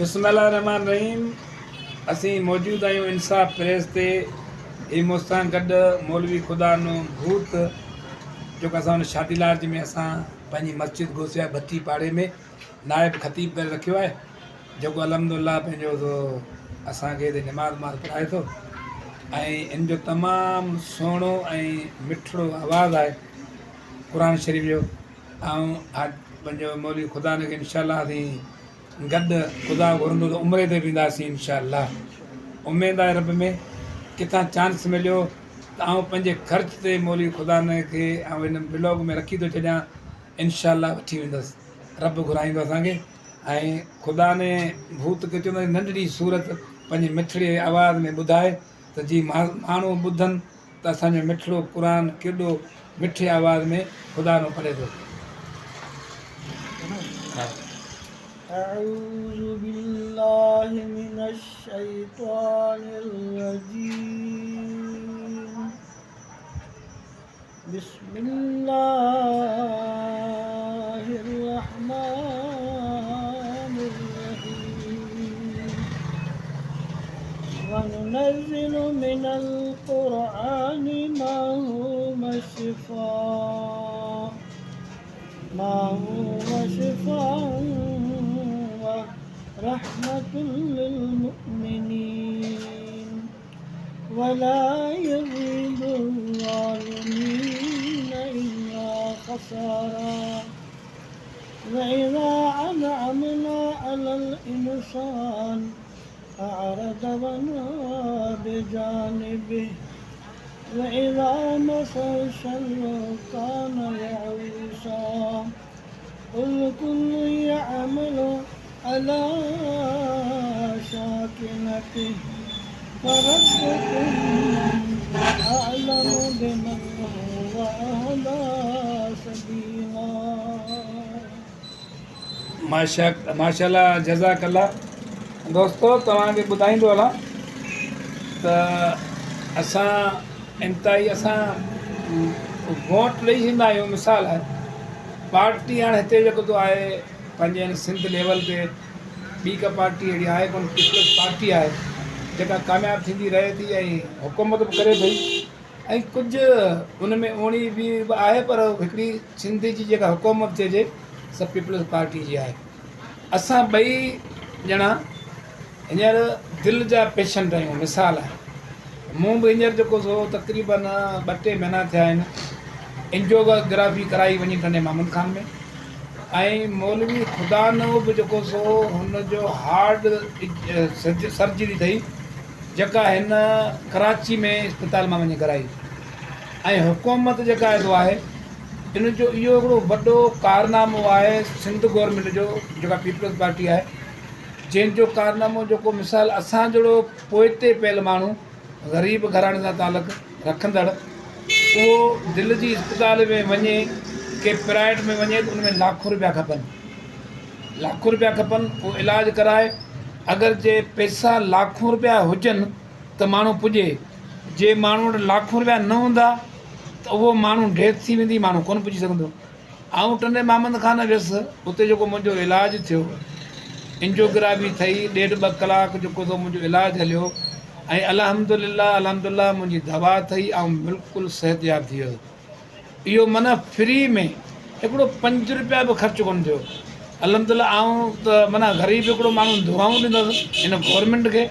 بسم الله الرحمٰن الرحيم اسين موجود آهيون انصاف پريس تي هي مون سان گڏ مولوي خدا نو ڀوت جيڪو اسان ان شادي لارج ۾ اسان پنهنجي مسجد غوثيه ڀٽي پاڙي ۾ نائب خطيب ڪري رکيو آهي جيڪو الحمد الله پنهنجو سو اسان کي هتي نماز وماز پڙهائي ٿو ۽ ان جو تمام سهڻو ۽ مٺڙو آواز آهي قرآن شريف جو آئون پنهنجو مولوي خدا نو کي انشاء الله اسين گڏ خدا گهرندو ته عمري تي وينداسين انشاء الله اميد آهي رب ۾ ڪٿان چانس مليو ته آئون پنهنجي خرچ تي مولوي خدا نه کي آئون هن بلاگ ۾ رکي ٿو ڇڏيان انشاء الله وٺي ويندس رب گهرائيندو اسانکي ۽ خدا ني ڀوت کي چوندو ننڍڙي صورت پنهنجي مٺڙي آواز ۾ ٻڌائي ته جي ماڻهو ٻڌن ته اسان جو مٺڙو قرآن ڪيڏو مٺي آواز ۾ خدا نو پڙهي ٿو. اعوذ بالله من الشيطان الرجيم بسم الله الرحمن الرحيم وننزل من القرآن ما هو شفاء ما هو شفاء ورحمة للمؤمنين ولا يزيد الظالمين إلا خسارا وإذا أنعمنا على الإنسان أعرض ونأى بجانبه وإذا مسه الشر كان يئوسا قل كل يعمل على شاكلته فربكم أعلم بمن هو أهدى سبيلا. ماشاء الله جزاڪ الله دوستو توهان کي ٻڌائيندو هلان ته اسان انتهائي اسان ووٽ ڏئي ڇڏيندا آهيون مثال آهي پارٽي هاڻي هتي جيڪو تو آهي پنهنجي هن سنڌ ليول تي ٻي ڪا پارٽي اهڙي آهي ڪونه پيپلز پارٽي آهي جيڪا ڪامياب ٿيندي رهي ٿي ۽ حڪومت به ڪري پئي ۽ ڪجهه ان ۾ اوڻي ويهه به آهي پر هڪڙي سنڌ جي جيڪا حڪومت چئجي سا پيپلز پارٽي جي آهي اسان ٻئي ڄڻا هينئر دل جا پيشنٽ آهيون مثال آهي مون به هينئر جيڪو سو تقريبن ٻه ٽي مهينا ٿيا آهن انجيوگرافي ڪرائي وڃي ٽنڊي محمد خان ۾ ۽ مولوي خدا نو به جيڪو سو هن جو هارڊ سرجري ٿي جيڪا هن ڪراچي ۾ اسپتال مان وڃي ڪرائي ۽ حڪومت جيڪا سو آهي ان جو اهو هڪڙو وڏو ڪارنامو آهي سنڌ گورنمينٽ جو جيڪا پيپلز پارٽي آهي جنهن جو ڪارنامو جيڪو مثال اسان جهڙو پوئتي پيل ماڻهو غريب گهراڻي سان تعلق رکندڙ اهو دل جي اسپتال ۾ وڃي ڪي پرائيوٽ ۾ وڃي ته ان ۾ لاکون روپيا کپن لاکون روپيا کپن اهو علاج ڪرائي اگر جي پئسا لاکون روپيا هجن ته ماڻهو پڄي جي ماڻهو وٽ لاکون روپيا نه هوندا ته اهو ماڻهو ڊيٿ ٿي ويندي ماڻهو ڪونه پڄي سگهندو آئون ٽنڊي محمد خان ويس، اتي جيڪو منهنجو علاج ٿيو، انجيوگرافي ٿئي، ڏيڍ ٻه ڪلاڪ جيڪو سو منهنجو علاج هليو ۽ الحمدلله الحمدلله منهنجي دوا ٿئي، آئون بلڪل صحتياب ٿي ويس. اهو معنيٰ فري ۾ هڪڙو پنج روپيا به خرچ ڪونه ٿيو. الحمدلله آئون ته معنيٰ غريب هڪڙو ماڻهو دعائون ڏيندس هن گورنمينٽ کي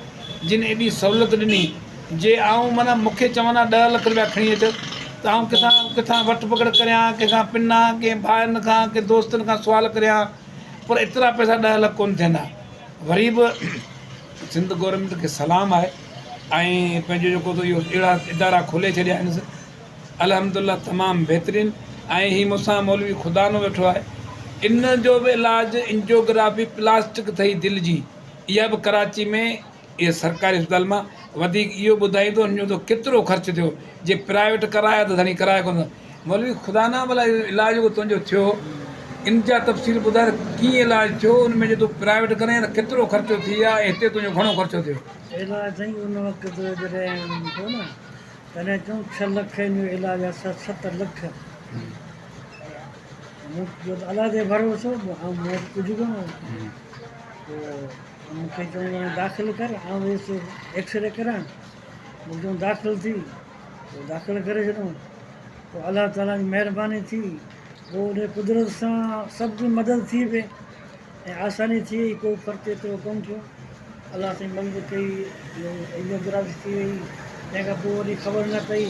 جن ايڏي سهولت ڏني. جي آئون معنيٰ مون کي چون ها ڏهه لک رپيا کڻي اچ ته آئون ڪٿان ڪٿان وٺ پڪڙ ڪريان، ڪنهن کان پنان، ڪنهن ڀائرن کان، ڪنهن دوستن کان سوال ڪريان پر ايترا پئسا ڏهه لک ڪونه ٿين ها. وري به سنڌ گورنمينٽ کي سلام آهي ۽ پنهنجو جيڪو ته اهو اهڙا ادارا کولي ڇڏيا آهن الحمدلله تمام بهترين ۽ هي مون سان مولوي خدانو ويٺو آهي ان جو به علاج انجيوگرافي پلاسٽڪ ٿئي دل جي اها به ڪراچي ۾ اهي سرڪاري اسپتال مان وڌيڪ اهو ٻڌائيندو هن جو ته ڪيترو خرچ ٿيو جي پرائيويٽ ڪرايا ته ڌڻي ڪرايا ڪونه مولوي خدا نه ڀلا اهو علاج جيڪو تنهنجو ٿيو ان جا تفصيل ٻڌاء ته ڪيئن علاج ٿيو ان ۾ جي تون پرائيويٽ ڪرائين ته ڪيترو خرچو ٿي ويا ۽ هتي تنهنجو گهڻو خرچو ٿيو. علاج سائين ان وقت جڏهن ٿيو نه تڏهن چون ڇهه لک ان جو علاج آهي ست لک مون چيو ته الله تي ڀروسو مون وٽ ڪجهه ڪونه هو پوء. مون کي چون ته داخل ڪر، آئون ويس ايڪسري ڪرائڻ، مون کي چون داخل ٿي، پوء داخل ڪري ڇڏيائون، پوء الله تعاليٰ جي مهرباني ٿي، پوء ان قدرت سان سڀ ڪجهه مدد ٿي پئي ۽ آساني ٿي وئي، ڪو خرچ ايترو ڪونه ٿيو، الله سائين مدد ڪئي جو اينجيوگرافي ٿي وئي، تنهن کان پوء وري خبر نه پئي،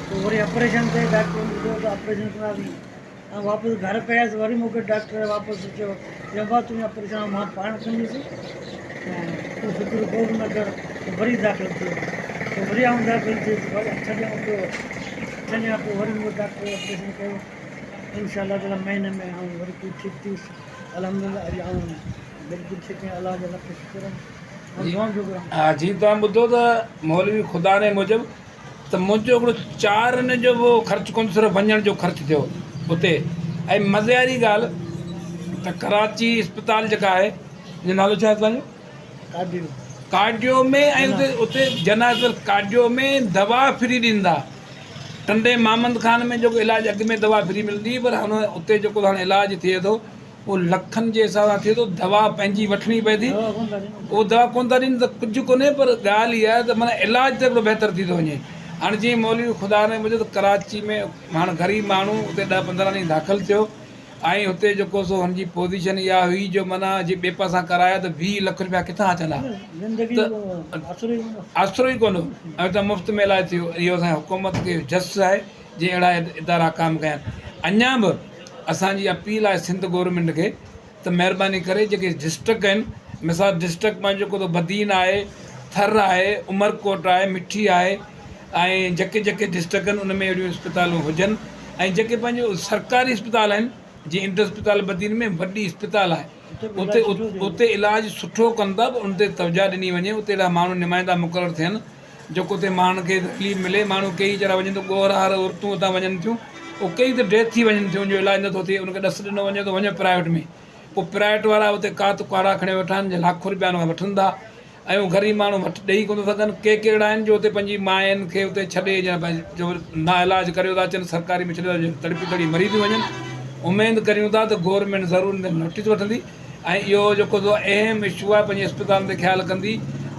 پوء وري آپريشن ڪئي، ڊاڪٽرن ٻڌو ته آپريشن ڪنداسين. آئون واپس گهر پيس وري مون کي ڊاڪٽر واپس چيو چيو بابا تنهنجو آپريشن مان پاڻ ڪندس تون فڪر ڪو به نه ڪر تون وري داخل ٿي وڃ پوء وري آئون داخل ٿيس وري اٺ ڏينهن پيو اٺ ڏينهن کان پوء وري مون کي ڊاڪٽر آپريشن ڪيو انشاء الله تعالي مهيني ۾ آئون وري ڪجهه ٺيڪ ٿيس الحمد لله اڄ آئون بلڪل ٺيڪ آهيان الله جا لک شڪر آهن دعائون جو گهران. ها جي توهان ٻڌو ته مولوي خداني موجب ته منهنجو هڪڙو چارن جو به خرچ ڪونه صرف وڃڻ جو خرچ ٿيو اتي ۽ مزي واري ڳالهه ته ڪراچي اسپتال جيڪا آهي ان جو نالو ڇا آهي توهان جو ڪارڊيو ڪارڊيو ۾ ۽ اتي اتي جناح اسپتال ڪارڊيو ۾ دوا فري ڏين ٿا ٽنڊي محمد خان ۾ جيڪو علاج اڳ ۾ دوا فري ملندي هئي پر هن اتي جيڪو هاڻي علاج ٿئي ٿو اهو لکن جي حساب سان ٿئي ٿو، دوا پنهنجي وٺڻي پئي ٿي، اهو دوا ڪونه ٿا ڏين ته ڪجهه ڪونهي پر ڳالهه اها آهي ته معنيٰ علاج ته هڪڙو بهتر ٿي ٿو وڃي. هاڻي جيئن مولوي خدا نه ٻڌو ته ڪراچي ۾ هاڻ غريب ماڻهو اتي ڏهه پندرهن ڏينهن داخل ٿيو ۽ اتي جيڪو سو هن جي پوزيشن اها هئي جو معنيٰ جي ٻئي پاسان ڪرايا ته 20 لک روپيا ڪٿان اچن ها ته آسرو ئي ڪونه هو ۽ اتان مفت ۾ علاج ٿيو. اهو اسان جي حڪومت کي جس آهي جنهن اهڙا ادارا قائم ڪيا آهن. اڃا به اسان جي اپيل آهي سنڌ گورنمينٽ کي ته مهرباني ڪري جيڪي ڊسٽرڪٽ آهن مثال ڊسٽرڪٽ مان جيڪو ته بدين آهي ٿر آهي عمرڪوٽ آهي مٺي آهي ۽ جيڪي جيڪي ڊسٽرڪٽ آهن ان ۾ اهڙيون اسپتالون هجن ۽ جيڪي پنهنجو سرڪاري اسپتال آهن جيئن انڊس اسپتال بدين ۾ وڏي اسپتال آهي اتي اتي علاج سٺو ڪن ٿا ان تي توجه ڏني وڃي اتي اهڙا ماڻهو نمائندا مقرر ٿين جيڪو اتي ماڻهن کي تڪليف ملي، ماڻهو ڪيئي چرا وڃن ته ڳوهر هار عورتون اتان وڃن ٿيون، اهي ڪيئي ته ڊيٿ ٿي وڃن ٿيون، ان جو علاج نٿو ٿئي، ان کي ڏس ڏنو وڃي ته وڃو پرائيوٽ ۾، پوء پرائيوٽ وارا اتي ڪات ڪهاڙا کڻي ويٺا آهن، جي لاکون رپيا ان کان وٺن ٿا ۽ اهي غريب ماڻهو وٺ ڏئي ڪونه ٿا سگهن، ڪي ڪي اهڙا آهن جو اتي پنهنجي ماين کي اتي ڇڏي يا پنهنجو ناعلاج ڪريو ٿا اچن، سرڪاري ۾ ڇڏي ٿا اچن، تڙپي تڙپي مري ٿيون وڃن، اميد ڪريون ٿا ته گورنمينٽ ضرور ان تي نوٽيس وٺندي. ۽ اهو جيڪو سو اهم اشو آهي پنهنجي اسپتالن تي خيال ڪندي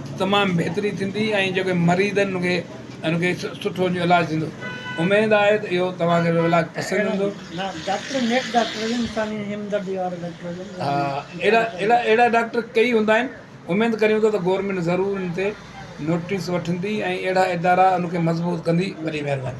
ته تمام بهتري ٿيندي ۽ جيڪي مريض آهن ان کي ان کي سٺو ان جو علاج ٿيندو اميد آهي ته اهو توهان کي ولاگ پسند ايندو. ها اهڙا اهڙا اهڙا ڊاڪٽر ڪئي هوندا آهن اميد ڪريون ٿا ته گورنمينٽ ضرور ان تي نوٽيس وٺندي ۽ اهڙا ادارا ان کي مضبوط ڪندي وڏي مهرباني.